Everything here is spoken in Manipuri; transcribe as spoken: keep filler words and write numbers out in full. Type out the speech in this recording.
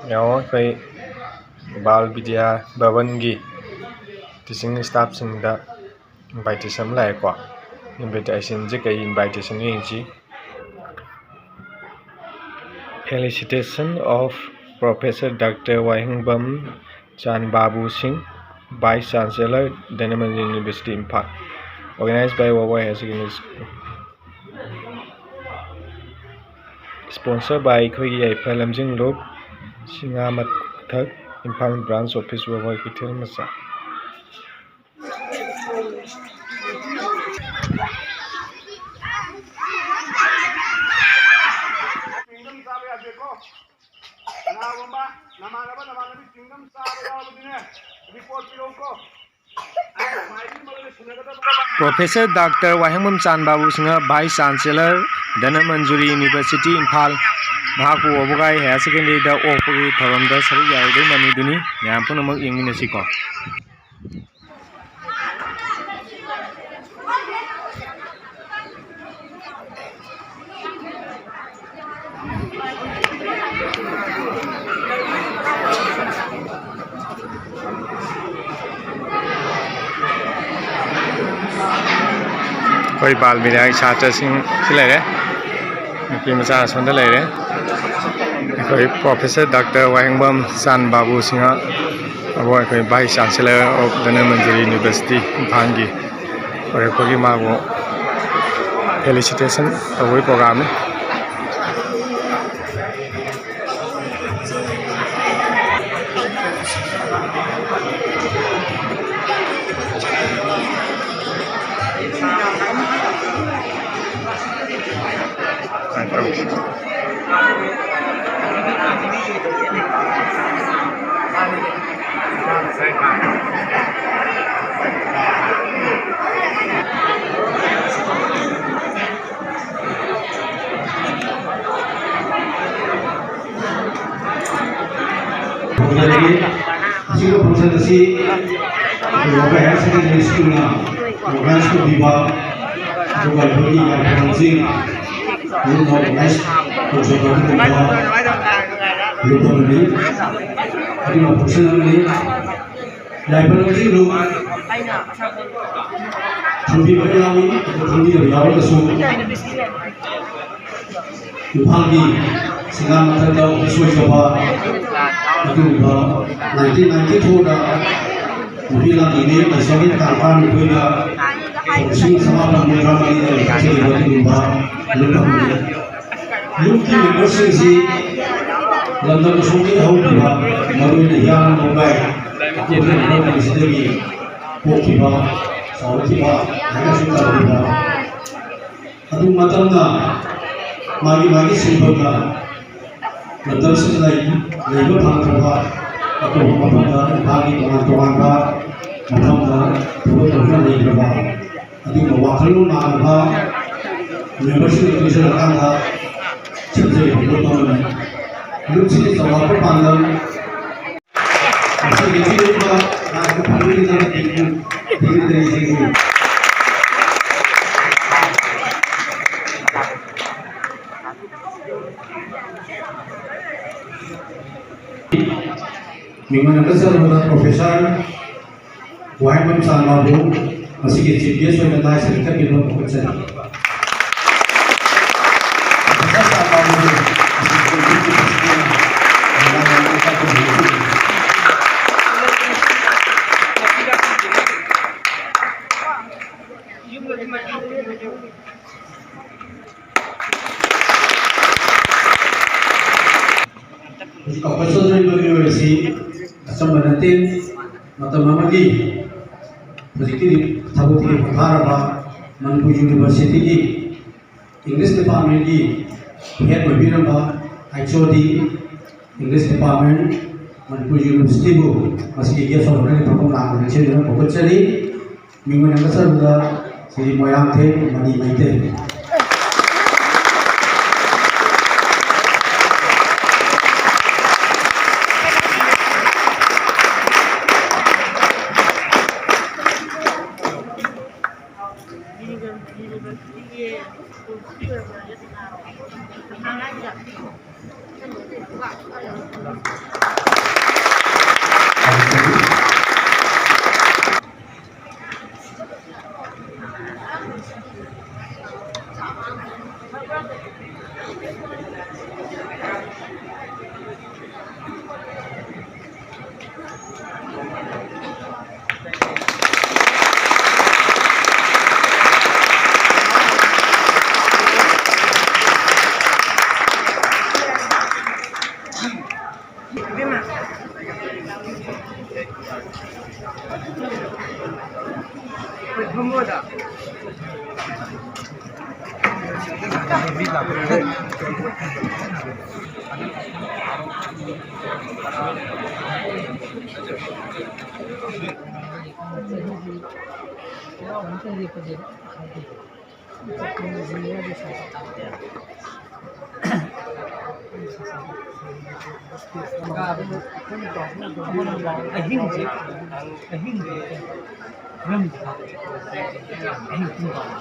ꯌꯦꯡꯉꯣ, ꯑꯩꯈꯣꯏ ꯕꯥꯜ ꯕꯤꯗ꯭ꯌꯥ ꯚꯕꯟꯒꯤ teaching staffꯁꯤꯡꯗ invitation ꯑꯃ ꯂꯥꯛꯑꯦꯀꯣ꯫ Invitationꯁꯦ ꯀꯩ invitation ꯌꯦꯡꯁꯤ꯫ Felicitation of Professor Doctor ꯋꯥꯍꯦꯡꯕꯝ ꯆꯥꯟ ꯕꯥꯕꯨ ꯁꯤꯡ, Vice Chancellor, Dhanamanjuri University, Imphal, organized by ꯋꯥꯋꯥꯏ Higher Secondary School, sponsor by ꯑꯩꯈꯣꯏꯒꯤ ꯌꯥꯏꯐ ꯂꯝꯖꯤꯡꯂꯨꯞ, ꯁꯤꯡꯉꯥ ꯃꯊꯛ, ꯏꯝꯐꯥꯜ branch office, ꯋꯥꯋꯥꯏ ꯀꯩꯊꯦꯜ ꯃꯆꯥ꯫ ꯆ꯭ꯋꯤꯡꯒꯝ ꯆꯥꯕ ꯌꯥꯗꯦꯀꯣ꯫ ꯀꯅꯥꯒꯨꯝꯕ ꯅꯃꯥꯟꯅꯕ ꯅꯃꯥꯟꯅꯕꯤ ꯆ꯭ꯋꯤꯡꯒꯝ ꯆꯥꯕ ꯌꯥꯎꯔꯕꯗꯤꯅꯦ, report ꯄꯤꯔꯛꯎꯀꯣ꯫ ꯑꯩꯅ ꯈ꯭ꯋꯥꯏꯗꯒꯤ ꯃꯔꯨ ꯑꯣꯏꯅ ꯁꯤꯟꯅꯒꯗꯕ Professor Doctor ꯋꯥꯍꯦꯡꯕꯝ ꯆꯥꯟ ꯕꯥꯕꯨ Singh, Vice Chancellor, Dhanamanjuri University, Imphal, ꯃꯍꯥꯛꯄꯨ ꯋꯥꯕꯒꯥꯏ Higher Secondaryꯗ ꯑꯣꯛꯄꯒꯤ ꯊꯧꯔꯝꯗ ꯁꯔꯨꯛ ꯌꯥꯔꯨꯕꯒꯤ ꯃꯃꯤꯗꯨꯅꯤ꯫ ꯃꯌꯥꯝ ꯄꯨꯝꯅꯃꯛ ꯌꯦꯡꯃꯤꯟꯅꯁꯤꯀꯣ꯫ ꯑꯩꯈꯣꯏ ꯕꯥꯜ ꯕꯤꯗ꯭ꯌꯥꯒꯤ ꯁꯥꯇ꯭ꯔꯁꯤꯡ ꯁꯤ ꯂꯩꯔꯦ꯫ ꯅꯨꯄꯤ ꯃꯆꯥ ꯑꯁꯣꯝꯗ ꯂꯩꯔꯦ꯫ ꯑꯩꯈꯣꯏ Professor Doctor ꯋꯥꯍꯦꯡꯕꯝ ꯆꯥꯟ ꯕꯥꯕꯨ ꯁꯤꯡꯍ, ꯑꯕꯣ ꯑꯩꯈꯣꯏ Vice Chancellor of Dhanamanjuri University, ꯏꯝꯐꯥꯜꯒꯤ ꯑꯣꯏꯔꯛꯄꯒꯤ ꯃꯥꯕꯨ felicitation ꯇꯧꯕꯒꯤ programꯅꯤ꯫ ꯐꯪꯖꯔꯒꯦ꯫ ꯑꯁꯤꯒꯨꯝꯕ function ꯑꯁꯤ ꯑꯩꯈꯣꯏ ꯋꯥꯕꯒꯥꯏ Higher Secondary Schoolꯅ organize ꯇꯧꯕꯤꯕ, ꯑꯗꯨꯒ ꯑꯩꯈꯣꯏꯒꯤ ꯌꯥꯏꯐ ꯂꯝꯖꯤꯡ group organize ꯇꯧꯖꯕ ꯑꯗꯨꯒꯨꯝꯕ ꯂꯨꯞ ꯑꯃꯅꯤ, ꯑꯗꯨꯅ ꯐꯪꯁꯟ ꯑꯃꯅꯤ꯫ ꯌꯥꯏꯐꯅꯕꯁꯤꯡꯗꯨ ꯈꯪꯕꯤꯕ ꯌꯥꯎꯏ, ꯑꯗꯨ ꯈꯪꯕꯤꯗꯕ ꯌꯥꯎꯔꯒꯁꯨ ꯏꯝꯐꯥꯜꯒꯤ ꯁꯤꯡꯅꯥ ꯃꯊꯛꯇ ꯑꯣꯐꯤꯁ ꯑꯣꯏꯖꯕ ꯑꯗꯨꯒꯨꯝꯕ nineteen ninety-four ꯗ ꯅꯨꯄꯤ ꯂꯥꯟꯃꯤꯅꯤ ꯂꯩꯁꯥꯕꯤ ꯇꯔꯥꯅꯤꯊꯣꯏꯅ ꯂꯤꯁꯤꯡ ꯁꯃꯥꯄꯟ ꯃꯧꯗ꯭ꯔꯥ ꯃꯔꯤꯗ ꯂꯤꯡꯈꯠꯆꯈꯤꯕ ꯑꯗꯨꯒꯨꯝꯕ ꯂꯨꯞ ꯑꯃꯅꯤ꯫ ꯂꯨꯞꯀꯤ ꯃꯦꯝꯕꯔꯁꯤꯡꯁꯤ ꯂꯝꯗꯝ ꯑꯁꯣꯝꯗꯒꯤ ꯍꯧꯈꯤꯕ, ꯃꯔꯨꯑꯣꯏꯅ ꯍꯤꯌꯥꯡ ꯂꯝꯂꯣꯡ ꯂꯩꯀꯥꯏ ꯑꯀꯣꯏꯕ ꯂꯝꯗꯝꯁꯤꯗꯒꯤ ꯄꯣꯛꯈꯤꯕ, ꯆꯥꯎꯔꯛꯈꯤꯕ, ꯂꯥꯏꯔꯤꯛ ꯂꯥꯏꯁꯨ ꯇꯝꯈꯤꯕ, ꯑꯗꯨ ꯃꯇꯝꯗ ꯃꯥꯒꯤ ꯃꯥꯒꯤ ꯁꯤꯟꯐꯝꯗ ꯂꯝꯗꯝꯁꯤꯗ ꯂꯩ-, ꯂꯩꯕ ꯐꯪꯗ꯭ꯔꯕ, ꯑꯇꯣꯞꯄ ꯃꯐꯝꯗ ꯏꯝꯐꯥꯜꯒꯤ ꯇꯣꯉꯥꯟ ꯇꯣꯉꯥꯟꯕ ꯃꯐꯝꯗ ꯊꯕꯛ ꯇꯧꯗꯨꯅ ꯂꯩꯈ꯭ꯔꯕ ꯑꯗꯨꯒꯨꯝꯕ ꯋꯥꯈꯜꯂꯣꯟ ꯃꯥꯟꯅꯕ ꯃꯦꯝꯕꯔꯁꯤꯡꯒ ꯄꯨꯟꯁꯤꯜꯂꯀꯥꯟꯗ ꯁꯦꯝꯖꯔꯤꯕ ꯂꯨꯞ ꯑꯃꯅꯤ꯫ ꯂꯨꯞꯁꯤꯒꯤ ꯆꯥꯎꯔꯥꯛꯄ ꯄꯥꯟꯗꯝ ꯉꯁꯤꯒꯤ ꯄꯤꯔꯤꯕ ꯂꯥꯏ ꯈꯨꯔꯨꯝꯕꯒꯤꯗꯃꯛ ꯊꯦꯡꯅꯖꯔꯤꯁꯤꯡꯕꯨ ꯃꯤꯡ ꯑꯣꯏꯅ ꯀꯠꯆꯔꯨꯕꯗ ꯄ꯭ꯔꯣꯐꯦꯁꯔ ꯋꯥꯍꯦꯡꯕꯝ ꯁꯥꯟꯅꯕꯨ ꯉꯁꯤꯒꯤ ꯆꯤꯐ ꯒꯦꯁ ꯑꯣꯏꯅ ꯂꯥꯏꯁꯤꯗ ꯀꯠꯄꯤꯅꯕ ꯀꯧꯈꯠꯆꯔꯤ꯫ ꯄ꯭ꯔꯣꯐꯦꯁꯔ ꯁꯥꯟꯅꯕꯨ ꯍꯧꯖꯤꯛ ꯀꯧꯈꯠꯆꯗꯧꯔꯤꯕ ꯃꯤꯑꯣꯏ ꯑꯁꯤ ꯑꯆꯝꯕ ꯅꯠꯇꯦ꯫ ꯃꯇꯝ ꯑꯃꯒꯤ ꯍꯧꯖꯤꯛꯀꯤ ꯊꯕꯛꯇꯒꯤ ꯄꯣꯊꯥꯔꯕ ꯃꯅꯤꯄꯨꯔ ꯌꯨꯅꯤꯚꯔꯁꯤꯇꯤꯒꯤ ꯏꯪꯂꯤꯁ ꯗꯤꯄꯥꯔꯠꯃꯦꯟꯒꯤ ꯍꯦꯗ ꯑꯣꯏꯕꯤꯔꯝꯕ ꯑꯩꯆ ꯑꯣ ꯗꯤ ꯏꯪꯂꯤꯁ ꯗꯤꯄꯥꯔꯠꯃꯦꯟ ꯃꯅꯤꯄꯨꯔ ꯌꯨꯅꯤꯚꯔꯁꯤꯇꯤꯕꯨ ꯉꯁꯤꯒꯤ ꯒꯦꯁ ꯑꯣꯐ ꯑꯣꯅꯔꯒꯤ ꯊꯧꯔꯝ ꯂꯥꯡꯕꯗ ꯁꯤꯟꯗꯨꯅ ꯀꯧꯈꯠꯆꯔꯤ꯫ ꯃꯤꯡ ꯑꯣꯏꯅ ꯀꯠꯆꯕꯗ ꯁ꯭ꯔꯤ ꯃꯣꯏꯔꯥꯡꯊꯦꯝ ꯃꯅꯤ ꯃꯩꯇꯩ꯫ ꯑꯍꯤꯡꯁꯦ, ꯑꯍꯤꯡꯁꯦ ꯈꯨꯔꯨꯝꯗꯕ, ꯑꯍꯤꯡ ꯄꯨꯡ ꯕꯥꯔꯣ꯫